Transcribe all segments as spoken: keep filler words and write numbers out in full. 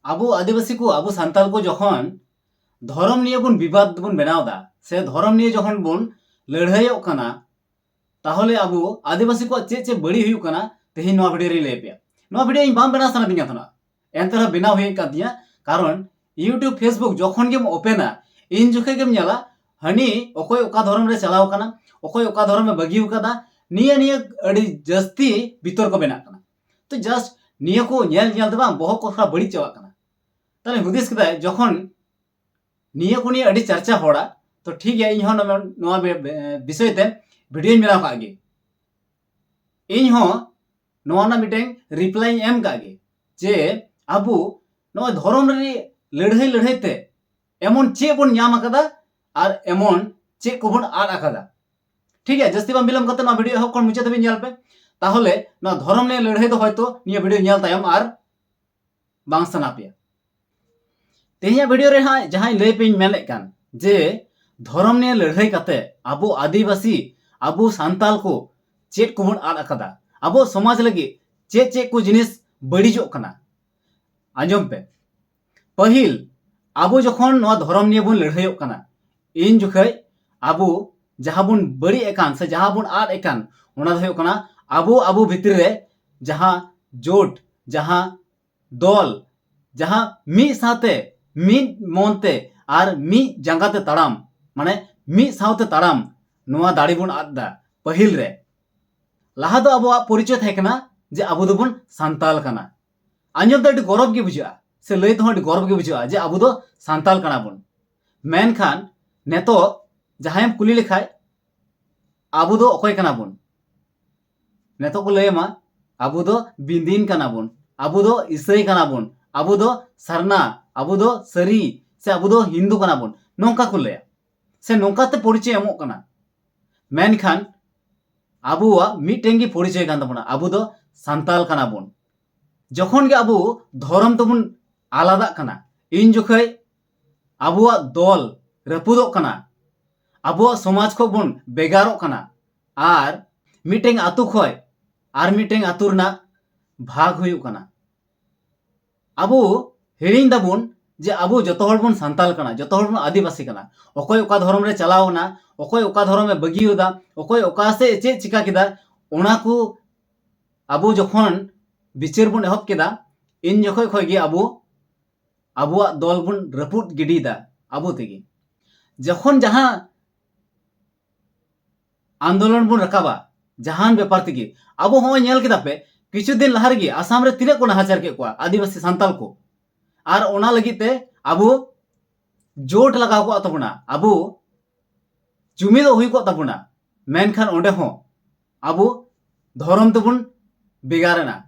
ᱟᱵᱚ ᱟᱹᱫᱤᱵᱟᱹᱥᱤ ᱠᱚ, ᱟᱵᱚ ᱥᱟᱱᱛᱟᱲ ᱠᱚ ᱡᱚᱠᱷᱚᱱ ᱫᱷᱚᱨᱚᱢ ᱱᱤᱭᱮ ᱵᱚᱱ ᱵᱤᱵᱟᱫ ᱵᱚᱱ ᱵᱮᱱᱟᱣ ᱮᱫᱟ, ᱥᱮ ᱫᱷᱚᱨᱚᱢ ᱱᱤᱭᱮ ᱡᱚᱠᱷᱚᱱ ᱵᱚᱱ ᱞᱟᱹᱲᱦᱟᱹᱭᱚᱜ ᱠᱟᱱᱟ, ᱛᱟᱦᱚᱞᱮ ᱟᱵᱚ ᱟᱹᱫᱤᱵᱟᱹᱥᱤ ᱠᱚᱣᱟᱜ ᱪᱮᱫ ᱪᱮᱫ ᱵᱟᱹᱲᱤᱡ ᱦᱩᱭᱩᱜ ᱠᱟᱱᱟ, ᱛᱮᱦᱮᱧ ᱱᱚᱣᱟ ᱵᱷᱤᱰᱤᱭᱳ ᱨᱮᱧ ᱞᱟᱹᱭ ᱟᱯᱮᱭᱟ᱾ ᱱᱚᱣᱟ ᱵᱷᱤᱰᱤᱭᱳ ᱤᱧ ᱵᱟᱝ ᱵᱮᱱᱟᱣ ᱥᱟᱱᱟ ᱫᱤᱧ ᱠᱟᱱ ᱛᱟᱦᱮᱱᱟ, ᱮᱱᱛᱮ ᱨᱮᱦᱚᱸ ᱵᱮᱱᱟᱣ ᱦᱩᱭᱮᱱ ᱠᱟᱱ ᱛᱤᱧᱟ᱾ ᱠᱟᱨᱚᱱ YouTube, Facebook ᱡᱚᱠᱷᱚᱱ ᱜᱮᱢ ᱳᱯᱮᱱᱟ, ᱤᱧ ᱡᱚᱠᱷᱮᱡ ᱜᱮᱢ ᱧᱮᱞᱟ, ᱦᱟᱹᱱᱤ ᱚᱠᱚᱭ ᱚᱠᱟ ᱫᱷᱚᱨᱚᱢ ᱨᱮ ᱪᱟᱞᱟᱣ ᱠᱟᱱᱟ, ᱚᱠᱚᱭ ᱚᱠᱟ ᱫᱷᱚᱨᱚᱢ ᱮ ᱵᱟᱹᱜᱤ ᱟᱠᱟᱫᱟ, ᱱᱤᱭᱟᱹ ᱱᱤᱭᱟᱹ ᱟᱹᱰᱤ ᱡᱟᱹᱥᱛᱤ ᱵᱤᱛᱚᱨᱠᱚ ᱵᱮᱱᱟᱜ ᱠᱟᱱᱟ᱾ ᱛᱚ just ᱱᱤᱭᱟᱹ ᱠᱚ ᱧᱮᱞ ᱧᱮᱞ ᱛᱮ ᱵᱟᱝ ᱵᱚᱦᱚᱜ ᱠᱚ ᱛᱷᱚᱲᱟ ᱵᱟᱹᱲᱤᱡ ᱪᱟᱵᱟᱜ ᱠᱟᱱᱟ᱾ ᱛᱟᱦᱞᱮ ᱦᱩᱫᱤᱥ ᱠᱮᱫᱟᱭ, ᱡᱚᱠᱷᱚᱱ ᱱᱤᱭᱟᱹ ᱠᱚ ᱱᱤᱭᱮ ᱟᱹᱰᱤ ᱪᱟᱨᱪᱟ ᱦᱚᱲᱟᱜ, ᱛᱚ ᱴᱷᱤᱠ ᱜᱮᱭᱟ, ᱤᱧ ᱦᱚᱸ ᱱᱚᱣᱟ, ᱱᱚᱣᱟ ᱵᱮ-, ᱵᱮ-, ᱵᱤᱥᱚᱭ ᱛᱮ ᱵᱷᱤᱰᱤᱭᱳᱧ ᱵᱮᱱᱟᱣ ᱠᱟᱜ ᱜᱮ᱾ ᱤᱧ ᱦᱚᱸ ᱱᱚᱣᱟ ᱨᱮᱱᱟᱜ ᱢᱤᱫᱴᱮᱱ ᱨᱤᱯᱞᱟᱭᱤᱧ ᱮᱢ ᱠᱟᱜ ᱜᱮ, ᱡᱮ ᱟᱵᱚ ᱱᱚᱣᱟ ᱫᱷᱚᱨᱚᱢ ᱨᱮ ᱞᱟᱹᱲᱦᱟᱹᱭ ᱞᱟᱹᱲᱦᱟᱹᱭ ᱛᱮ ᱮᱢᱚᱱ ᱪᱮᱫ ᱵᱚᱱ ᱧᱟᱢ ᱟᱠᱟᱫᱟ ᱟᱨ ᱮᱢᱚᱱ ᱪᱮᱫ ᱠᱚᱵᱚᱱ ᱟᱫ ᱟᱠᱟᱫᱟ᱾ ᱴᱷᱤᱠ ᱜᱮᱭᱟ, ᱡᱟᱹᱥᱛᱤ ᱵᱟᱝ ᱵᱤᱞᱚᱢ ᱠᱟᱛᱮ ᱱᱚᱣᱟ ᱵᱷᱤᱰᱤᱭᱳ ᱮᱦᱚᱵ ᱠᱷᱚᱱ ᱢᱩᱪᱟᱹᱫ ᱫᱷᱟᱹᱵᱤᱡ ᱧᱮᱞ ᱯᱮ᱾ ᱛᱟᱦᱚᱞᱮ ᱱᱚᱣᱟ ᱫᱷᱚᱨᱚᱢ ᱱᱤᱭᱮ ᱞᱟᱹᱲᱦᱟᱹᱭ ᱫᱚ ᱦᱚᱭᱛᱳ ᱱᱤᱭᱟᱹ ᱵᱷᱤᱰᱤᱭᱳ ᱧᱮᱞ ᱛᱟᱭᱚᱢ ᱟᱨ ᱵᱟᱝ ᱥᱟᱱᱟ ᱯᱮᱭᱟ᱾ ᱛᱮᱦᱮᱧᱟᱜ ᱵᱷᱤᱰᱤᱭᱳ ᱨᱮ ᱦᱟᱸᱜ ᱡᱟᱦᱟᱸᱧ ᱞᱟᱹᱭ ᱯᱮᱧ ᱢᱮᱱᱮᱫ ᱠᱟᱱ, ᱡᱮ ᱫᱷᱚᱨᱚᱢ ᱱᱤᱭᱮ ᱞᱟᱹᱲᱦᱟᱹᱭ ᱠᱟᱛᱮ ᱟᱵᱚ ᱟᱹᱫᱤᱵᱟᱹᱥᱤ, ᱟᱵᱚ ᱥᱟᱱᱛᱟᱞ ᱠᱚ ᱪᱮᱫ ᱠᱚᱵᱚᱱ ᱟᱫ ᱟᱠᱟᱫᱟ, ᱟᱵᱚ ᱥᱚᱢᱟᱡᱽ ᱞᱟᱹᱜᱤᱫ ᱪᱮᱫ ᱪᱮᱫ ᱠᱚ ᱡᱤᱱᱤᱥ ᱵᱟᱹᱲᱤᱡᱚᱜ ᱠᱟᱱᱟ᱾ ᱟᱸᱡᱚᱢ ᱯᱮ, ᱯᱟᱹᱦᱤᱞ ᱟᱵᱚ ᱡᱚᱠᱷᱚᱱ ᱱᱚᱣᱟ ᱫᱷᱚᱨᱚᱢ ᱱᱤᱭᱮ ᱵᱚᱱ ᱞᱟᱹᱲᱦᱟᱹᱭᱚᱜ ᱠᱟᱱᱟ, ᱤᱱ ᱡᱚᱠᱷᱮᱡ ᱟᱵᱚ ᱡᱟᱦᱟᱸ ᱵᱚᱱ ᱵᱟᱹᱲᱤᱡ ᱟᱠᱟᱱ ᱥᱮ ᱡᱟᱦᱟᱸ ᱵᱚᱱ ᱟᱫ ᱟᱠᱟᱱ, ᱚᱱᱟ ᱫᱚ ᱦᱩᱭᱩᱜ ᱠᱟᱱᱟ ᱟᱵᱚ ᱟᱵᱚ ᱵᱷᱤᱛᱨᱤ ᱨᱮ ᱡᱟᱦᱟᱸ ᱡᱳᱴ, ᱡᱟᱦᱟᱸ ᱫᱚᱞ, ᱡᱟᱦᱟᱸ ᱢᱤᱫ ᱥᱟᱶᱛᱮ, ᱢᱤᱫ ᱢᱚᱱ ᱛᱮ ᱟᱨ ᱢᱤᱫ ᱡᱟᱸᱜᱟ ᱛᱮ ᱛᱟᱲᱟᱢ, ᱢᱟᱱᱮ ᱢᱤᱫ ᱥᱟᱶᱛᱮ ᱛᱟᱲᱟᱢ, ᱱᱚᱣᱟ ᱫᱟᱲᱮ ᱵᱚᱱ ᱟᱫ ᱮᱫᱟ᱾ ᱯᱟᱹᱦᱤᱞ ᱨᱮ, ᱞᱟᱦᱟ ᱫᱚ ᱟᱵᱚᱣᱟᱜ ᱯᱚᱨᱤᱪᱚᱭ ᱛᱟᱦᱮᱸ ᱠᱟᱱᱟ ᱡᱮ ᱟᱵᱚ ᱫᱚᱵᱚᱱ ᱥᱟᱱᱛᱟᱞ ᱠᱟᱱᱟ᱾ ᱟᱸᱡᱚᱢ ᱫᱚ ᱟᱹᱰᱤ ᱜᱚᱨᱚᱵᱽ ᱜᱮ ᱵᱩᱡᱷᱟᱹᱜᱼᱟ, ᱥᱮ ᱞᱟᱹᱭ ᱛᱮᱦᱚᱸ ᱟᱹᱰᱤ ᱜᱚᱨᱚᱵᱽ ᱜᱮ ᱵᱩᱡᱷᱟᱹᱜᱼᱟ ᱡᱮ ᱟᱵᱚ ᱫᱚ ᱥᱟᱱᱛᱟᱞ ᱠᱟᱱᱟ ᱵᱚᱱ᱾ ᱢᱮᱱᱠᱷᱟᱱ ᱱᱤᱛᱚᱜ ᱡᱟᱦᱟᱸᱭᱮᱢ ᱠᱩᱞᱤ ᱞᱮᱠᱷᱟᱡ, ᱟᱵᱚ ᱫᱚ ᱚᱠᱚᱭ ᱠᱟᱱᱟ ᱵᱚᱱ? ᱱᱤᱛᱚᱜ ᱠᱚ ᱞᱟᱹᱭ ᱟᱢᱟ, ᱟᱵᱚ ᱫᱚ ᱵᱤᱱᱫᱤᱱ ᱠᱟᱱᱟ ᱵᱚᱱ, ᱟᱵᱚ ᱫᱚ ᱤᱥᱟᱹᱭ ᱠᱟᱱᱟ ᱵᱚᱱ, ᱟᱵᱚ ᱫᱚ ᱥᱟᱨᱱᱟ, ᱟᱵᱚ ᱫᱚ ᱥᱟᱹᱨᱤ, ᱥᱮ ᱟᱵᱚ ᱫᱚ ᱦᱤᱱᱫᱩ ᱠᱟᱱᱟ ᱵᱚᱱ, ᱱᱚᱝᱠᱟ ᱠᱚ ᱞᱟᱹᱭᱟ, ᱥᱮ ᱱᱚᱝᱠᱟ ᱛᱮ ᱯᱚᱨᱤᱪᱚᱭ ᱮᱢᱚᱜ ᱠᱟᱱᱟ᱾ ᱢᱮᱱᱠᱷᱟᱱ ᱟᱵᱚᱣᱟᱜ ᱢᱤᱫᱴᱮᱱ ᱜᱮ ᱯᱚᱨᱤᱪᱚᱭ ᱠᱟᱱ ᱛᱟᱵᱚᱱᱟ, ᱟᱵᱚ ᱫᱚ ᱥᱟᱱᱛᱟᱞ ᱠᱟᱱᱟ ᱵᱚᱱ᱾ ᱡᱚᱠᱷᱚᱱ ᱜᱮ ᱟᱵᱚ ᱫᱷᱚᱨᱚᱢ ᱛᱮᱵᱚᱱ ᱟᱞᱟᱫᱟᱜ ᱠᱟᱱᱟ, ᱤᱱ ᱡᱚᱠᱷᱮᱡ ᱟᱵᱚᱣᱟᱜ ᱫᱚᱞ ᱨᱟᱹᱯᱩᱫᱚᱜ ᱠᱟᱱᱟ ᱟᱵᱚᱣᱟᱜ ᱥᱚᱢᱟᱡᱽ ᱠᱷᱚᱱ ᱵᱚᱱ ᱵᱷᱮᱜᱟᱨᱚᱜ ᱠᱟᱱᱟ, ᱟᱨ ᱢᱤᱫᱴᱮᱱ ᱟᱛᱳ ᱠᱷᱚᱱ ᱟᱨ ᱢᱤᱫᱴᱮᱱ ᱟᱛᱳ ᱨᱮᱱᱟᱜ ᱵᱷᱟᱜᱽ ᱦᱩᱭᱩᱜ ᱠᱟᱱᱟ᱾ ᱟᱵᱚ ᱦᱤᱲᱤᱧ ᱫᱟᱵᱚᱱ ᱡᱮ ᱟᱵᱚ ᱡᱚᱛᱚ ᱦᱚᱲ ᱵᱚᱱ ᱥᱟᱱᱛᱟᱞ ᱠᱟᱱᱟ, ᱡᱚᱛᱚ ᱦᱚᱲ ᱵᱚᱱ ᱟᱹᱫᱤᱵᱟᱹᱥᱤ ᱠᱟᱱᱟ᱾ ᱚᱠᱚᱭ ᱚᱠᱟ ᱫᱷᱚᱨᱚᱢ ᱨᱮ ᱪᱟᱞᱟᱣ ᱮᱱᱟ, ᱚᱠᱚᱭ ᱚᱠᱟ ᱫᱷᱚᱨᱚᱢᱮ ᱵᱟᱹᱜᱤᱭᱟᱫᱟ, ᱚᱠᱚᱭ ᱚᱠᱟ ᱥᱮᱫ ᱪᱮᱫ ᱪᱤᱠᱟ ᱠᱮᱫᱟ, ᱚᱱᱟ ᱠᱚ ᱟᱵᱚ ᱡᱚᱠᱷᱚᱱ ᱵᱤᱪᱟᱹᱨ ᱵᱚᱱ ᱮᱦᱚᱵ ᱠᱮᱫᱟ, ᱤᱱ ᱡᱚᱠᱷᱚᱡ ᱠᱷᱚᱡ ᱜᱮ ᱟᱵᱚ ᱟᱵᱚᱣᱟᱜ ᱫᱚᱞ ᱵᱚᱱ ᱨᱟᱹᱯᱩᱫ ᱜᱤᱰᱤᱭᱮᱫᱟ ᱟᱵᱚ ᱛᱮᱜᱮ᱾ ᱡᱚᱠᱷᱚᱱ ᱡᱟᱦᱟᱸ ᱟᱱᱫᱳᱞᱚᱱ ᱵᱚᱱ ᱨᱟᱠᱟᱵᱟ, ᱡᱟᱦᱟᱱ ᱵᱮᱯᱟᱨ ᱛᱮᱜᱮ, ᱟᱵᱚ ᱦᱚᱸᱜᱼᱚᱭ ᱧᱮᱞ ᱠᱮᱫᱟ ᱯᱮ, ᱠᱤᱪᱷᱩ ᱫᱤᱱ ᱞᱟᱦᱟ ᱨᱮᱜᱮ ᱟᱥᱟᱢ ᱨᱮ ᱛᱤᱱᱟᱹᱜ ᱠᱚ ᱱᱟᱦᱟᱪᱟᱨ ᱠᱮᱫ ᱠᱚᱣᱟ ᱟᱹᱫᱤᱵᱟᱹᱥᱤ ᱥᱟᱱᱛᱟᱞ ᱠᱚ, ᱟᱨ ᱚᱱᱟ ᱞᱟᱹᱜᱤᱫ ᱛᱮ ᱟᱵᱚ ᱡᱳᱴ ᱞᱟᱜᱟᱣ ᱠᱚᱜ ᱛᱟᱵᱚᱱᱟ, ᱟᱵᱚ ᱡᱩᱢᱤᱫᱚᱜ ᱦᱩᱭ ᱠᱚᱜ ᱛᱟᱵᱚᱱᱟ᱾ ᱢᱮᱱᱠᱷᱟᱱ ᱚᱸᱰᱮ ᱦᱚᱸ ᱟᱵᱚ ᱫᱷᱚᱨᱚᱢ ᱛᱮᱵᱚᱱ ᱵᱷᱮᱜᱟᱨ ᱮᱱᱟ᱾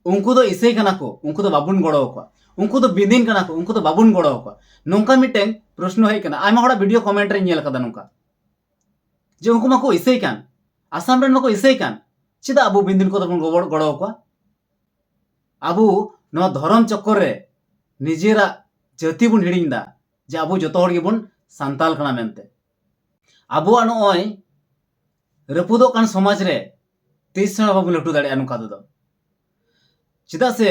ᱩᱱᱠᱩ ᱫᱚ ᱤᱥᱟᱹᱭ ᱠᱟᱱᱟ ᱠᱚ, ᱩᱱᱠᱩ ᱫᱚ ᱵᱟᱵᱚᱱ ᱜᱚᱲᱚ ᱟᱠᱚᱣᱟ᱾ ᱩᱱᱠᱩ ᱫᱚ ᱵᱤᱫᱤᱱ ᱠᱟᱱᱟ ᱠᱚ, ᱩᱱᱠᱩ ᱫᱚ ᱵᱟᱵᱚᱱ ᱜᱚᱲᱚ ᱟᱠᱚᱣᱟ᱾ ᱱᱚᱝᱠᱟ ᱢᱤᱫᱴᱮᱱ ᱯᱨᱚᱥᱱᱚ ᱦᱮᱡ ᱠᱟᱱᱟ᱾ ᱟᱭᱢᱟ ᱦᱚᱲᱟᱜ ᱵᱷᱤᱰᱤᱭᱳ ᱠᱚᱢᱮᱱᱴ ᱨᱮᱧ ᱧᱮᱞ ᱠᱟᱫᱟ ᱱᱚᱝᱠᱟ, ᱡᱮ ᱩᱱᱠᱩ ᱢᱟᱠᱚ ᱤᱥᱟᱹᱭ ᱠᱟᱱ, ᱟᱥᱟᱢ ᱨᱮᱱ ᱢᱟᱠᱚ ᱤᱥᱟᱹᱭ ᱠᱟᱱ, ᱪᱮᱫᱟᱜ ᱟᱵᱚ ᱵᱤᱫᱤᱱ ᱠᱚᱫᱚ ᱵᱚᱱ ᱜᱚᱵᱚᱲ-, ᱜᱚᱲᱚ ᱟᱠᱚᱣᱟ? ᱟᱵᱚ ᱱᱚᱣᱟ ᱫᱷᱚᱨᱚᱢ ᱪᱚᱠᱠᱚᱨ ᱨᱮ ᱱᱤᱡᱮᱨᱟᱜ ᱡᱟᱹᱛᱤ ᱵᱚᱱ ᱦᱤᱲᱤᱧ ᱮᱫᱟ, ᱡᱮ ᱟᱵᱚ ᱡᱚᱛᱚ ᱦᱚᱲ ᱜᱮᱵᱚᱱ ᱥᱟᱱᱛᱟᱞ ᱠᱟᱱᱟ ᱢᱮᱱᱛᱮ᱾ ᱟᱵᱚᱣᱟᱜ ᱱᱚᱜᱼᱚᱭ ᱨᱟᱹᱯᱩᱫᱚᱜ ᱠᱟᱱ ᱥᱚᱢᱟᱡᱽ ᱨᱮ ᱛᱤᱥ ᱦᱚᱸ ᱵᱟᱵᱚᱱ ᱞᱟᱹᱴᱩ ᱫᱟᱲᱮᱭᱟᱜᱼᱟ ᱱᱚᱝᱠᱟ ᱛᱮᱫᱚ᱾ ᱪᱮᱫᱟᱜ ᱥᱮ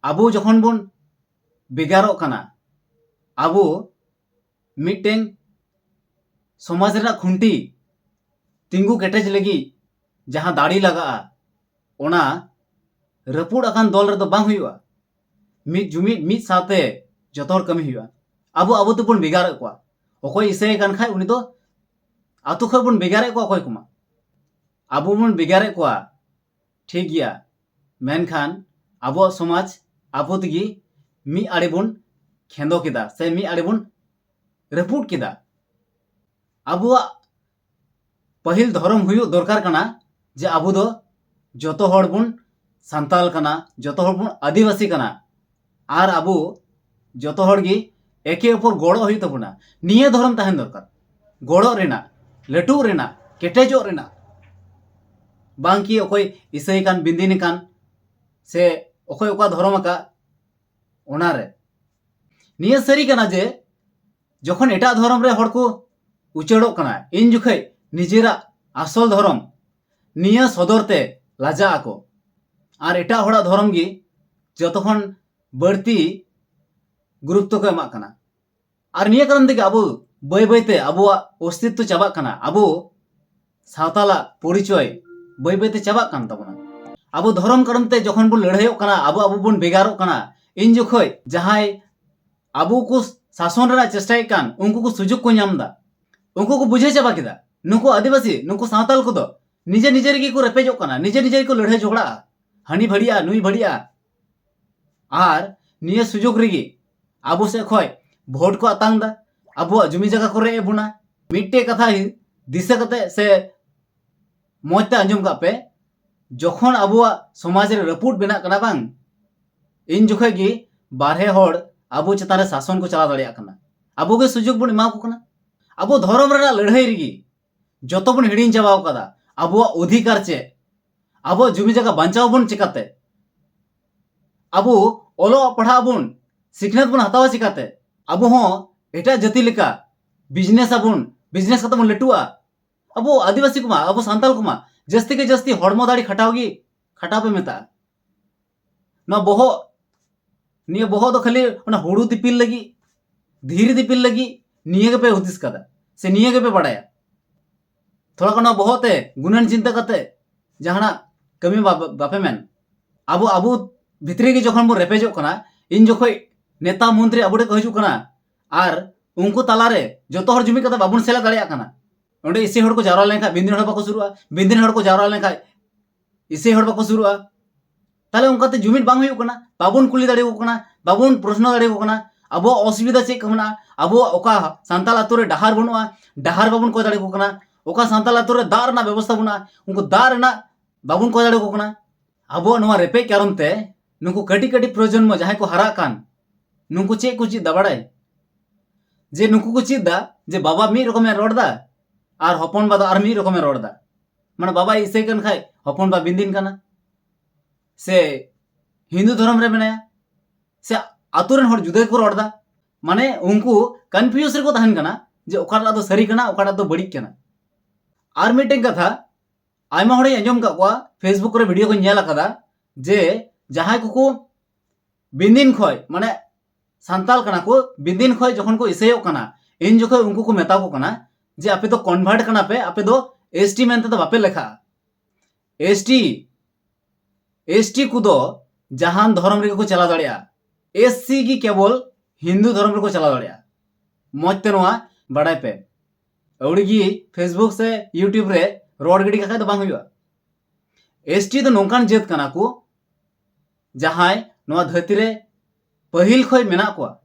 ᱟᱵᱚ ᱡᱚᱠᱷᱚᱱ ᱵᱚᱱ ᱵᱷᱮᱜᱟᱨᱚᱜ ᱠᱟᱱᱟ, ᱟᱵᱚ ᱢᱤᱫᱴᱮᱱ ᱥᱚᱢᱟᱡᱽ ᱨᱮᱱᱟᱜ ᱠᱷᱩᱱᱴᱤ ᱛᱤᱸᱜᱩ ᱠᱮᱴᱮᱡ ᱞᱟᱹᱜᱤᱫ ᱡᱟᱦᱟᱸ ᱫᱟᱲᱮ ᱞᱟᱜᱟᱜᱼᱟ, ᱚᱱᱟ ᱨᱟᱹᱯᱩᱫ ᱟᱠᱟᱱ ᱫᱚᱞ ᱨᱮᱫᱚ ᱵᱟᱝ ᱦᱩᱭᱩᱜᱼᱟ᱾ ᱢᱤᱫ ᱡᱩᱢᱤᱫ, ᱢᱤᱫ ᱥᱟᱶᱛᱮ ᱡᱚᱛᱚ ᱦᱚᱲ ᱠᱟᱹᱢᱤ ᱦᱩᱭᱩᱜᱼᱟ᱾ ᱟᱵᱚ ᱟᱵᱚ ᱛᱮᱵᱚᱱ ᱵᱷᱮᱜᱟᱨᱮᱫ ᱠᱚᱣᱟ᱾ ᱚᱠᱚᱭ ᱤᱥᱟᱹᱭ ᱠᱟᱱ ᱠᱷᱟᱡ ᱩᱱᱤ ᱫᱚ ᱟᱛᱳ ᱠᱷᱚᱡ ᱵᱚᱱ ᱵᱷᱮᱜᱟᱨᱮᱫ ᱠᱚᱣᱟ, ᱚᱠᱚᱭ ᱠᱚᱢᱟ ᱟᱵᱚ ᱵᱚᱱ ᱵᱷᱮᱜᱟᱨᱮᱫ ᱠᱚᱣᱟ, ᱴᱷᱤᱠ ᱜᱮᱭᱟ, ᱢᱮᱱᱠᱷᱟᱱ ᱟᱵᱚᱣᱟᱜ ᱥᱚᱢᱟᱡᱽ ᱟᱵᱚ ᱛᱮᱜᱮ ᱢᱤᱫ ᱟᱲᱮ ᱵᱚᱱ ᱠᱷᱮᱸᱫᱚ ᱠᱮᱫᱟ ᱥᱮ ᱢᱤᱫ ᱟᱲᱮ ᱵᱚᱱ ᱨᱟᱹᱯᱩᱫ ᱠᱮᱫᱟ᱾ ᱟᱵᱚᱣᱟᱜ ᱯᱟᱹᱦᱤᱞ ᱫᱷᱚᱨᱚᱢ ᱦᱩᱭᱩᱜ ᱫᱚᱨᱠᱟᱨ ᱠᱟᱱᱟ ᱡᱮ ᱟᱵᱚ ᱫᱚ ᱡᱚᱛᱚ ᱦᱚᱲ ᱵᱚᱱ ᱥᱟᱱᱛᱟᱞ ᱠᱟᱱᱟ, ᱡᱚᱛᱚ ᱦᱚᱲ ᱵᱚᱱ ᱟᱹᱫᱤᱵᱟᱹᱥᱤ ᱠᱟᱱᱟ, ᱟᱨ ᱟᱵᱚ ᱡᱚᱛᱚ ᱦᱚᱲ ᱜᱮ ᱮᱠᱮ ᱚᱯᱚᱨ ᱜᱚᱲᱚ ᱦᱩᱭᱩᱜ ᱛᱟᱵᱚᱱᱟ᱾ ᱱᱤᱭᱟᱹ ᱫᱷᱚᱨᱚᱢ ᱛᱟᱦᱮᱱ ᱫᱚᱨᱠᱟᱨ, ᱜᱚᱲᱚᱜ ᱨᱮᱱᱟᱜ, ᱞᱟᱹᱴᱩᱜ ᱨᱮᱱᱟᱜ, ᱠᱮᱴᱮᱡᱚᱜ ᱨᱮᱱᱟᱜ, ᱵᱟᱝ ᱠᱤ ᱚᱠᱚᱭ ᱤᱥᱟᱹᱭ ᱠᱟᱱ, ᱵᱤᱱᱫᱤᱱᱤ ᱠᱟᱱ, ᱥᱮ ᱚᱠᱚᱭ ᱚᱠᱟ ᱫᱷᱚᱨᱚᱢ ᱟᱠᱟᱫ, ᱚᱱᱟᱨᱮ᱾ ᱱᱤᱭᱟᱹ ᱥᱟᱹᱨᱤ ᱠᱟᱱᱟ ᱡᱮ ᱡᱚᱠᱷᱚᱱ ᱮᱴᱟᱜ ᱫᱷᱚᱨᱚᱢ ᱨᱮ ᱦᱚᱲ ᱠᱚ ᱩᱪᱟᱹᱲᱚᱜ ᱠᱟᱱᱟ, ᱤᱱ ᱡᱚᱠᱷᱮᱡ ᱱᱤᱡᱮᱨᱟᱜ ᱟᱥᱚᱞ ᱫᱷᱚᱨᱚᱢ ᱱᱤᱭᱟᱹ ᱥᱚᱫᱚᱨ ᱛᱮ ᱞᱟᱡᱟᱜ ᱟᱠᱚ᱾ ᱟᱨ ᱮᱴᱟᱜ ᱦᱚᱲᱟᱜ ᱫᱷᱚᱨᱚᱢ ᱜᱮ ᱡᱚᱛᱚ ᱠᱷᱚᱱ ᱵᱟᱹᱲᱛᱤ ᱜᱩᱨᱩᱛᱛᱚ ᱠᱚ ᱮᱢᱟᱜ ᱠᱟᱱᱟ᱾ ᱟᱨ ᱱᱤᱭᱟᱹ ᱠᱟᱨᱚᱱ ᱛᱮᱜᱮ ᱟᱵᱚ ᱵᱟᱹᱭ ᱵᱟᱹᱭᱛᱮ ᱟᱵᱚᱣᱟᱜ ᱚᱥᱛᱤᱛᱛᱚ ᱪᱟᱵᱟᱜ ᱠᱟᱱᱟ, ᱟᱵᱚ ᱥᱟᱶᱛᱟᱞᱟᱜ ᱯᱚᱨᱤᱪᱚᱭ ᱵᱟᱹᱭ ᱵᱟᱹᱭᱛᱮ ᱪᱟᱵᱟᱜ ᱠᱟᱱ ᱛᱟᱵᱚᱱᱟ᱾ ᱟᱵᱚ ᱫᱷᱚᱨᱚᱢ ᱠᱟᱨᱚᱱ ᱛᱮ ᱡᱚᱠᱷᱚᱱ ᱵᱚᱱ ᱞᱟᱹᱲᱦᱟᱹᱭᱚᱜ ᱠᱟᱱᱟ, ᱟᱵᱚ ᱟᱵᱚ ᱵᱚᱱ ᱵᱷᱮᱜᱟᱨᱚᱜ ᱠᱟᱱᱟ, ᱤᱱ ᱡᱚᱠᱷᱚᱡ ᱡᱟᱦᱟᱸᱭ ᱟᱵᱚ ᱠᱚ ᱥᱟᱥᱚᱱ ᱨᱮᱱᱟᱜ ᱪᱮᱥᱴᱟᱭᱮᱫ ᱠᱟᱱ, ᱩᱱᱠᱩ ᱠᱚ ᱥᱩᱡᱳᱜᱽ ᱠᱚ ᱧᱟᱢ ᱮᱫᱟ, ᱩᱱᱠᱩ ᱠᱚ ᱵᱩᱡᱷᱟᱹᱣ ᱪᱟᱵᱟ ᱠᱮᱫᱟ᱾ ᱱᱩᱠᱩ ᱟᱹᱫᱤᱵᱟᱹᱥᱤ, ᱱᱩᱠᱩ ᱥᱟᱶᱛᱟᱞ ᱠᱚᱫᱚ ᱱᱤᱡᱮ ᱱᱤᱡᱮ ᱨᱮᱜᱮ ᱠᱚ ᱨᱮᱯᱮᱡᱚᱜ ᱠᱟᱱᱟ, ᱱᱤᱡᱮ ᱱᱤᱡᱮ ᱨᱮᱠᱚ ᱞᱟᱹᱲᱦᱟᱹᱭ ᱡᱷᱚᱜᱽᱲᱟᱜᱼᱟ, ᱦᱟᱹᱱᱤ ᱵᱷᱟᱹᱲᱤᱜᱼᱟ, ᱱᱩᱭ ᱵᱷᱟᱹᱲᱤᱜᱼᱟ᱾ ᱟᱨ ᱱᱤᱭᱟᱹ ᱥᱩᱡᱳᱜᱽ ᱨᱮᱜᱮ ᱟᱵᱚ ᱥᱮᱫ ᱠᱷᱚᱡ ᱵᱷᱳᱴ ᱠᱚ ᱟᱛᱟᱝ ᱫᱟ, ᱟᱵᱚᱣᱟᱜ ᱡᱩᱢᱤ ᱡᱟᱭᱜᱟ ᱠᱚ ᱨᱮᱡ ᱮᱫ ᱵᱚᱱᱟ᱾ ᱢᱤᱫᱴᱮᱡ ᱠᱟᱛᱷᱟ ᱫᱤᱥᱟᱹ ᱠᱟᱛᱮ ᱥᱮ ᱢᱚᱡᱽ ᱛᱮ ᱟᱸᱡᱚᱢ ᱠᱟᱜ ᱯᱮ, ᱡᱚᱠᱷᱚᱱ ᱟᱵᱚᱣᱟᱜ ᱥᱚᱢᱟᱡᱽ ᱨᱮ ᱨᱟᱹᱯᱩᱫ ᱵᱮᱱᱟᱜ ᱠᱟᱱᱟ ᱵᱟᱝ, ᱤᱱ ᱡᱚᱠᱷᱚᱡ ᱜᱮ ᱵᱟᱨᱦᱮ ᱦᱚᱲ ᱟᱵᱚ ᱪᱮᱛᱟᱱ ᱨᱮ ᱥᱟᱥᱚᱱ ᱠᱚ ᱪᱟᱞᱟᱣ ᱫᱟᱲᱮᱭᱟᱜ ᱠᱟᱱᱟ᱾ ᱟᱵᱚ ᱜᱮ ᱥᱩᱡᱳᱜᱽ ᱵᱚᱱ ᱮᱢᱟ ᱠᱚ ᱠᱟᱱᱟ᱾ ᱟᱵᱚ ᱫᱷᱚᱨᱚᱢ ᱨᱮᱱᱟᱜ ᱞᱟᱹᱲᱦᱟᱹᱭ ᱨᱮᱜᱮ ᱡᱚᱛᱚ ᱵᱚᱱ ᱦᱤᱲᱤᱧ ᱪᱟᱵᱟᱣ ᱠᱟᱫᱟ᱾ ᱟᱵᱚᱣᱟᱜ ᱚᱫᱷᱤᱠᱟᱨ ᱪᱮᱫ? ᱟᱵᱚᱣᱟᱜ ᱡᱩᱢᱤ ᱡᱟᱭᱜᱟ ᱵᱟᱧᱪᱟᱣ ᱵᱚᱱ ᱪᱮᱠᱟᱛᱮ? ᱟᱵᱚ ᱚᱞᱚᱜ ᱯᱟᱲᱦᱟᱜ ᱵᱚᱱ, ᱥᱤᱠᱷᱱᱟᱹᱛ ᱵᱚᱱ ᱦᱟᱛᱟᱣᱟ ᱪᱮᱠᱟᱛᱮ? ᱟᱵᱚ ᱦᱚᱸ ᱮᱴᱟᱜ ᱡᱟᱹᱛᱤ ᱞᱮᱠᱟ ᱵᱤᱡᱽᱱᱮᱥ ᱟᱵᱚᱱ, ᱵᱤᱡᱽᱱᱮᱥ ᱠᱟᱛᱮ ᱵᱚᱱ ᱞᱟᱹᱴᱩᱜᱼᱟ᱾ ᱟᱵᱚ ᱟᱹᱫᱤᱵᱟᱹᱥᱤ ᱠᱚᱢᱟ, ᱟᱵᱚ ᱥᱟᱱᱛᱟᱞ ᱠᱚᱢᱟ ᱡᱟᱹᱥᱛᱤ ᱠᱮ ᱡᱟᱹᱥᱛᱤ ᱦᱚᱲᱢᱚ ᱫᱟᱲᱮ ᱠᱷᱟᱴᱟᱣ ᱜᱮ, ᱠᱷᱟᱴᱟᱣ ᱯᱮ ᱢᱮᱛᱟᱜᱼᱟ᱾ ᱱᱚᱣᱟ ᱵᱚᱦᱚᱜ, ᱱᱤᱭᱟᱹ ᱵᱚᱦᱚᱜ ᱫᱚ ᱠᱷᱟᱹᱞᱤ ᱚᱱᱟ ᱦᱩᱲᱩ ᱫᱤᱯᱤᱞ ᱞᱟᱹᱜᱤᱫ, ᱫᱷᱤᱨᱤ ᱫᱤᱯᱤᱞ ᱞᱟᱹᱜᱤᱫ ᱱᱤᱭᱟᱹ ᱜᱮᱯᱮ ᱦᱩᱫᱤᱥ ᱠᱟᱫᱟ, ᱥᱮ ᱱᱤᱭᱟᱹ ᱜᱮᱯᱮ ᱵᱟᱲᱟᱭᱟ? ᱛᱷᱚᱲᱟ ᱜᱟᱱ ᱱᱚᱣᱟ ᱵᱚᱦᱚᱜ ᱛᱮ ᱜᱩᱱᱟᱹᱱ ᱪᱤᱱᱛᱟᱹ ᱠᱟᱛᱮ ᱡᱟᱦᱟᱱᱟᱜ ᱠᱟᱹᱢᱤ ᱵᱟ-, ᱵᱟᱯᱮ ᱢᱮᱱ? ᱟᱵᱚ, ᱟᱵᱚ ᱵᱷᱤᱛᱨᱤ ᱜᱮ ᱡᱚᱠᱷᱚᱱ ᱵᱚᱱ ᱨᱮᱯᱮᱡᱚᱜ ᱠᱟᱱᱟ, ᱤᱱ ᱡᱚᱠᱷᱚᱡ ᱱᱮᱛᱟ ᱢᱚᱱᱛᱨᱤ ᱟᱵᱚ ᱴᱷᱮᱱ ᱠᱚ ᱦᱤᱡᱩᱜ ᱠᱟᱱᱟ, ᱟᱨ ᱩᱱᱠᱩ ᱛᱟᱞᱟᱨᱮ ᱡᱚᱛᱚ ᱦᱚᱲ ᱡᱩᱢᱤᱫ ᱠᱟᱛᱮ ᱵᱟᱵᱚᱱ ᱥᱮᱞᱮᱫ ᱫᱟᱲᱮᱭᱟᱜ ᱠᱟᱱᱟ᱾ ᱚᱸᱰᱮ ᱤᱥᱟᱹᱭ ᱦᱚᱲ ᱠᱚ ᱡᱟᱣᱨᱟ ᱞᱮᱱᱠᱷᱟᱱ ᱵᱤᱱᱫᱤᱱ ᱦᱚᱲ ᱵᱟᱠᱚ ᱥᱩᱨᱩᱜᱼᱟ, ᱵᱤᱱᱫᱤᱱ ᱦᱚᱲ ᱠᱚ ᱡᱟᱣᱨᱟ ᱞᱮᱱᱠᱷᱟᱱ ᱤᱥᱟᱹᱭ ᱦᱚᱲ ᱵᱟᱠᱚ ᱥᱩᱨᱩᱜᱼᱟ᱾ ᱛᱟᱦᱞᱮ ᱚᱱᱠᱟᱛᱮ ᱡᱩᱢᱤᱫ ᱵᱟᱝ ᱦᱩᱭᱩᱜ ᱠᱟᱱᱟ, ᱵᱟᱵᱚᱱ ᱠᱩᱞᱤ ᱫᱟᱲᱮᱭᱟᱠᱚ ᱠᱟᱱᱟ, ᱵᱟᱵᱚᱱ ᱯᱨᱚᱥᱱᱚ ᱫᱟᱲᱮᱭᱟᱠᱚ ᱠᱟᱱᱟ᱾ ᱟᱵᱚᱣᱟᱜ ᱚᱥᱩᱵᱤᱫᱷᱟ ᱪᱮᱫ ᱠᱚ ᱢᱮᱱᱟᱜᱼᱟ, ᱟᱵᱚᱣᱟᱜ ᱚᱠᱟ ᱥᱟᱱᱛᱟᱲ ᱟᱛᱳ ᱨᱮ ᱰᱟᱦᱟᱨ ᱵᱟᱹᱱᱩᱜᱼᱟ, ᱰᱟᱦᱟᱨ ᱵᱟᱵᱚᱱ ᱠᱚᱭ ᱫᱟᱲᱮᱭᱟᱠᱚ ᱠᱟᱱᱟ, ᱚᱠᱟ ᱥᱟᱱᱛᱟᱲ ᱟᱛᱳ ᱨᱮ ᱫᱟᱜ ᱨᱮᱱᱟᱜ ᱵᱮᱵᱚᱥᱛᱷᱟ ᱵᱟᱹᱱᱩᱜᱼᱟ, ᱩᱱᱠᱩ ᱫᱟᱜ ᱨᱮᱱᱟᱜ ᱵᱟᱵᱚᱱ ᱠᱚᱭ ᱫᱟᱲᱮᱭᱟᱠᱚ ᱠᱟᱱᱟ᱾ ᱟᱵᱚᱣᱟᱜ ᱱᱚᱣᱟ ᱨᱮᱯᱮᱡ ᱠᱟᱨᱚᱱ ᱛᱮ ᱱᱩᱠᱩ ᱠᱟᱹᱴᱤᱡ ᱠᱟᱹᱴᱤᱡ ᱯᱨᱚᱡᱚᱱᱢᱚ ᱡᱟᱦᱟᱸᱭ ᱠᱚ ᱦᱟᱨᱟᱜ ᱠᱟᱱ, ᱱᱩᱠᱩ ᱪᱮᱫ ᱠᱚ ᱪᱮᱫ ᱫᱟ ᱵᱟᱲᱟᱭ? ᱡᱮ ᱱᱩᱠᱩ ᱠᱚ ᱪᱮᱫ ᱫᱟ ᱡᱮ ᱵᱟᱵᱟ ᱢᱤᱫ ᱨᱚᱠᱚᱢᱮ ᱨᱚᱲ ᱫᱟ ᱟᱨ ᱦᱚᱯᱚᱱ ᱵᱟ ᱫᱚ ᱟᱨ ᱢᱤᱫ ᱨᱚᱠᱚᱢᱮ ᱨᱚᱲ ᱫᱟ᱾ ᱢᱟᱱᱮ ᱵᱟᱵᱟᱭ ᱤᱥᱟᱹᱭ ᱠᱟᱱ ᱠᱷᱟᱡ ᱦᱚᱯᱚᱱ ᱵᱟ ᱵᱤᱱᱫᱤᱱ ᱠᱟᱱᱟ, ᱥᱮ ᱦᱤᱱᱫᱩ ᱫᱷᱚᱨᱚᱢ ᱨᱮ ᱢᱮᱱᱟᱭᱟ, ᱥᱮ ᱟᱛᱳ ᱨᱮᱱ ᱦᱚᱲ ᱡᱩᱫᱟᱹ ᱜᱮᱠᱚ ᱨᱚᱲ ᱫᱟ᱾ ᱢᱟᱱᱮ ᱩᱱᱠᱩ ᱠᱚᱱᱯᱷᱤᱭᱩᱡᱽ ᱨᱮᱠᱚ ᱛᱟᱦᱮᱱ ᱠᱟᱱᱟ ᱡᱮ ᱚᱠᱟᱴᱟᱜ ᱫᱚ ᱥᱟᱹᱨᱤ ᱠᱟᱱᱟ, ᱚᱠᱟᱴᱟᱜ ᱫᱚ ᱵᱟᱹᱲᱤᱡ ᱠᱟᱱᱟ᱾ ᱟᱨ ᱢᱤᱫᱴᱮᱱ ᱠᱟᱛᱷᱟ, ᱟᱭᱢᱟ ᱦᱚᱲᱤᱧ ᱟᱸᱡᱚᱢ ᱠᱟᱜ ᱠᱚᱣᱟ, Facebook ᱨᱮ ᱵᱷᱤᱰᱤᱭᱳ ᱠᱚᱧ ᱧᱮᱞ ᱟᱠᱟᱫᱟ, ᱡᱮ ᱡᱟᱦᱟᱸᱭ ᱠᱚᱠᱚ ᱵᱤᱱᱫᱤᱱ ᱠᱷᱚᱡ, ᱢᱟᱱᱮ ᱥᱟᱱᱛᱟᱞ ᱠᱟᱱᱟ ᱠᱚ, ᱵᱤᱫᱤᱱ ᱠᱷᱚᱱ ᱡᱚᱠᱷᱚᱱ ᱠᱚ ᱤᱥᱟᱹᱭᱚᱜ ᱠᱟᱱᱟ, ᱤᱱ ᱡᱚᱠᱷᱚᱱ ᱩᱱᱠᱩ ᱠᱚ ᱢᱮᱛᱟ ᱠᱚ ᱠᱟᱱᱟ ᱡᱮ ᱟᱯᱮ ᱫᱚ convert ᱠᱟᱱᱟ ᱯᱮ, ᱟᱯᱮ ᱫᱚ ST ᱢᱮᱱᱛᱮ ᱫᱚ ᱵᱟᱯᱮ ᱞᱮᱠᱷᱟᱜᱼᱟ᱾ ST, ST ᱠᱚᱫᱚ ᱡᱟᱦᱟᱱ ᱫᱷᱚᱨᱚᱢ ᱨᱮᱜᱮ ᱠᱚ ᱪᱟᱞᱟᱣ ᱫᱟᱲᱮᱭᱟᱜᱼᱟ᱾ SC ᱜᱮ ᱠᱮᱵᱚᱞ ᱦᱤᱱᱫᱩ ᱫᱷᱚᱨᱚᱢ ᱨᱮᱠᱚ ᱪᱟᱞᱟᱣ ᱫᱟᱲᱮᱭᱟᱜᱼᱟ᱾ ᱢᱚᱡᱽ ᱛᱮ ᱱᱚᱣᱟ ᱵᱟᱲᱟᱭ ᱯᱮ᱾ ᱟᱹᱣᱲᱤ ᱜᱮ Facebook ᱥᱮ YouTube ᱨᱮ ᱨᱚᱲ ᱜᱤᱰᱤ ᱠᱟᱜ ᱠᱷᱟᱡ ᱫᱚ ᱵᱟᱝ ᱦᱩᱭᱩᱜᱼᱟ᱾ ST ᱫᱚ ᱱᱚᱝᱠᱟᱱ ᱡᱟᱹᱛ ᱠᱟᱱᱟ ᱠᱚ, ᱡᱟᱦᱟᱸᱭ ᱱᱚᱣᱟ ᱫᱷᱟᱹᱨᱛᱤ ᱨᱮ ᱯᱟᱹᱦᱤᱞ ᱠᱷᱚᱱ ᱢᱮᱱᱟᱜ ᱠᱚᱣᱟ,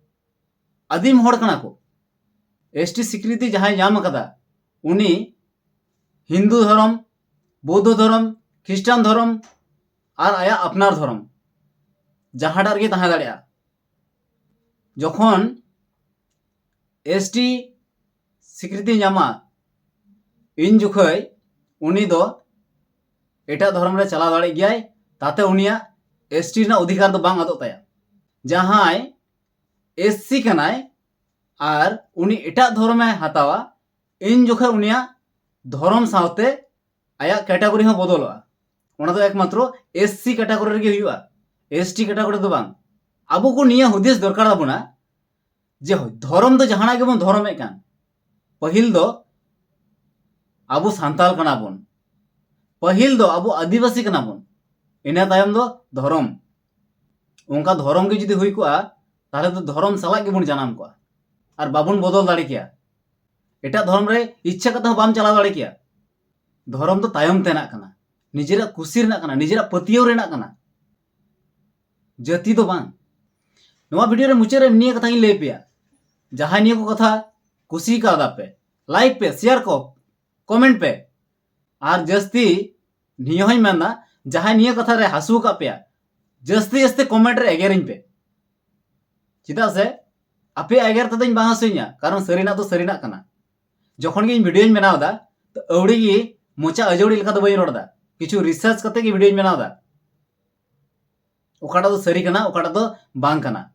ᱟᱹᱫᱤᱢ ᱦᱚᱲ ᱠᱟᱱᱟ ᱠᱚ᱾ ST ᱥᱤᱠᱨᱤᱛᱤ ᱡᱟᱦᱟᱸᱭ ᱧᱟᱢ ᱟᱠᱟᱫᱟ, ᱩᱱᱤ ᱦᱤᱱᱫᱩ ᱫᱷᱚᱨᱚᱢ, ᱵᱳᱫᱽᱫᱷᱚ ᱫᱷᱚᱨᱚᱢ, ᱠᱷᱨᱤᱥᱴᱟᱱ ᱫᱷᱚᱨᱚᱢ ᱟᱨ ᱟᱭᱟᱜ ᱟᱯᱱᱟᱨ ᱫᱷᱚᱨᱚᱢ, ᱡᱟᱦᱟᱸᱴᱟᱜ ᱨᱮᱜᱮ ᱛᱟᱦᱮᱸ ᱫᱟᱲᱮᱭᱟᱜᱼᱟ᱾ ᱡᱚᱠᱷᱚᱱ ST ᱥᱤᱠᱨᱤᱛᱤ ᱧᱟᱢᱟ, ᱤᱱ ᱡᱚᱠᱷᱚᱡ ᱩᱱᱤ ᱫᱚ ᱮᱴᱟᱜ ᱫᱷᱚᱨᱚᱢ ᱨᱮ ᱪᱟᱞᱟᱣ ᱫᱟᱲᱮᱜ ᱜᱮᱭᱟᱭ, ᱛᱟᱛᱮ ᱩᱱᱤᱭᱟᱜ ST ᱨᱮᱱᱟᱜ ᱚᱫᱷᱤᱠᱟᱨ ᱫᱚ ᱵᱟᱝ ᱟᱫᱚᱜ ᱛᱟᱭᱟ᱾ ᱡᱟᱦᱟᱸᱭ SC ᱠᱟᱱᱟᱭ ᱟᱨ ᱩᱱᱤ ᱮᱴᱟᱜ ᱫᱷᱚᱨᱚᱢᱮ ᱦᱟᱛᱟᱣᱟ, ᱤᱱ ᱡᱚᱠᱷᱚᱡ ᱩᱱᱤᱭᱟᱜ ᱫᱷᱚᱨᱚᱢ ᱥᱟᱶᱛᱮ ᱟᱭᱟᱜ category ᱦᱚᱸ ᱵᱚᱫᱚᱞᱚᱜᱼᱟ᱾ ᱚᱱᱟ ᱫᱚ ᱮᱠᱢᱟᱛᱨᱚ SC category ᱨᱮᱜᱮ ᱦᱩᱭᱩᱜᱼᱟ, ST category ᱫᱚ ᱵᱟᱝ᱾ ᱟᱵᱚ ᱠᱚ ᱱᱤᱭᱟᱹ ᱦᱩᱫᱤᱥ ᱫᱚᱨᱠᱟᱨ ᱛᱟᱵᱚᱱᱟ ᱡᱮ ᱫᱷᱚᱨᱚᱢ ᱫᱚ ᱡᱟᱦᱟᱱᱟᱜ ᱜᱮᱵᱚᱱ ᱫᱷᱚᱨᱚᱢᱮᱫ ᱠᱟᱱ, ᱯᱟᱹᱦᱤᱞ ᱫᱚ ᱟᱵᱚ ᱥᱟᱱᱛᱟᱞ ᱠᱟᱱᱟ ᱵᱚᱱ, ᱯᱟᱹᱦᱤᱞ ᱫᱚ ᱟᱵᱚ ᱟᱹᱫᱤᱵᱟᱹᱥᱤ ᱠᱟᱱᱟ ᱵᱚᱱ, ᱤᱱᱟᱹ ᱛᱟᱭᱚᱢ ᱫᱚ ᱫᱷᱚᱨᱚᱢ᱾ ᱚᱱᱠᱟ ᱫᱷᱚᱨᱚᱢ ᱜᱮ ᱡᱩᱫᱤ ᱦᱩᱭ ᱠᱚᱜᱼᱟ, ᱛᱟᱦᱚᱞᱮ ᱫᱚ ᱫᱷᱚᱨᱚᱢ ᱥᱟᱞᱟᱜ ᱜᱮᱵᱚᱱ ᱡᱟᱱᱟᱢ ᱠᱚᱜᱼᱟ ᱟᱨ ᱵᱟᱵᱚᱱ ᱵᱚᱫᱚᱞ ᱫᱟᱲᱮ ᱠᱮᱭᱟ᱾ ᱮᱴᱟᱜ ᱫᱷᱚᱨᱚᱢ ᱨᱮ ᱤᱪᱪᱷᱟ ᱠᱟᱛᱮ ᱦᱚᱸ ᱵᱟᱢ ᱪᱟᱞᱟᱣ ᱫᱟᱲᱮ ᱠᱮᱭᱟ᱾ ᱫᱷᱚᱨᱚᱢ ᱫᱚ ᱛᱟᱭᱚᱢ ᱛᱮᱱᱟᱜ ᱠᱟᱱᱟ, ᱱᱤᱡᱮᱨᱟᱜ ᱠᱩᱥᱤ ᱨᱮᱱᱟᱜ ᱠᱟᱱᱟ, ᱱᱤᱡᱮᱨᱟᱜ ᱯᱟᱹᱛᱭᱟᱹᱣ ᱨᱮᱱᱟᱜ ᱠᱟᱱᱟ, ᱡᱟᱹᱛᱤ ᱫᱚ ᱵᱟᱝ᱾ ᱱᱚᱣᱟ video ᱨᱮ ᱢᱩᱪᱟᱹᱫ ᱨᱮ ᱱᱤᱭᱟᱹ ᱠᱟᱛᱷᱟ ᱜᱤᱧ ᱞᱟᱹᱭ ᱯᱮᱭᱟ, ᱡᱟᱦᱟᱸᱭ ᱱᱤᱭᱟᱹ ᱠᱚ ᱠᱟᱛᱷᱟ ᱠᱩᱥᱤ ᱠᱟᱣᱫᱟ ᱯᱮ, like ᱯᱮ, share ᱠᱚ, comment ᱯᱮ, ᱟᱨ ᱡᱟᱹᱥᱛᱤ ᱱᱤᱭᱟᱹ ᱦᱚᱸᱧ ᱢᱮᱱᱫᱟ, ᱡᱟᱦᱟᱸᱭ ᱱᱤᱭᱟᱹ ᱠᱟᱛᱷᱟ ᱨᱮ ᱦᱟᱹᱥᱩ ᱟᱠᱟᱫ ᱯᱮᱭᱟ, ᱡᱟᱹᱥᱛᱤ ᱡᱟᱹᱥᱛᱤ comment ᱨᱮ ᱮᱜᱮᱨᱤᱧ ᱯᱮ᱾ ᱪᱮᱫᱟᱜ ᱥᱮ ᱟᱯᱮᱭᱟᱜ ᱮᱜᱮᱨ ᱛᱮᱫᱚᱧ ᱵᱟᱝ ᱦᱟᱹᱥᱩᱧᱟ, ᱠᱟᱨᱚᱱ ᱥᱟᱹᱨᱤᱱᱟᱜ ᱫᱚ ᱥᱟᱹᱨᱤᱱᱟᱜ ᱠᱟᱱᱟ᱾ ᱡᱚᱠᱷᱚᱱ ᱜᱮ ᱤᱧ videoᱧ ᱵᱮᱱᱟᱣ ᱮᱫᱟ, ᱛᱚ ᱟᱹᱣᱲᱤ ᱜᱮ ᱢᱚᱪᱟ ᱟᱹᱡᱟᱹᱣᱲᱤ ᱞᱮᱠᱟ ᱫᱚ ᱵᱟᱹᱧ ᱨᱚᱲ ᱮᱫᱟ, ᱠᱤᱪᱷᱩ research ᱠᱟᱛᱮ ᱜᱮ videoᱧ ᱵᱮᱱᱟᱣ ᱮᱫᱟ᱾ ᱚᱠᱟᱴᱟᱜ ᱫᱚ ᱥᱟᱹᱨᱤ ᱠᱟᱱᱟ, ᱚᱠᱟᱴᱟᱜ ᱫᱚ ᱵᱟᱝ ᱠᱟᱱᱟ,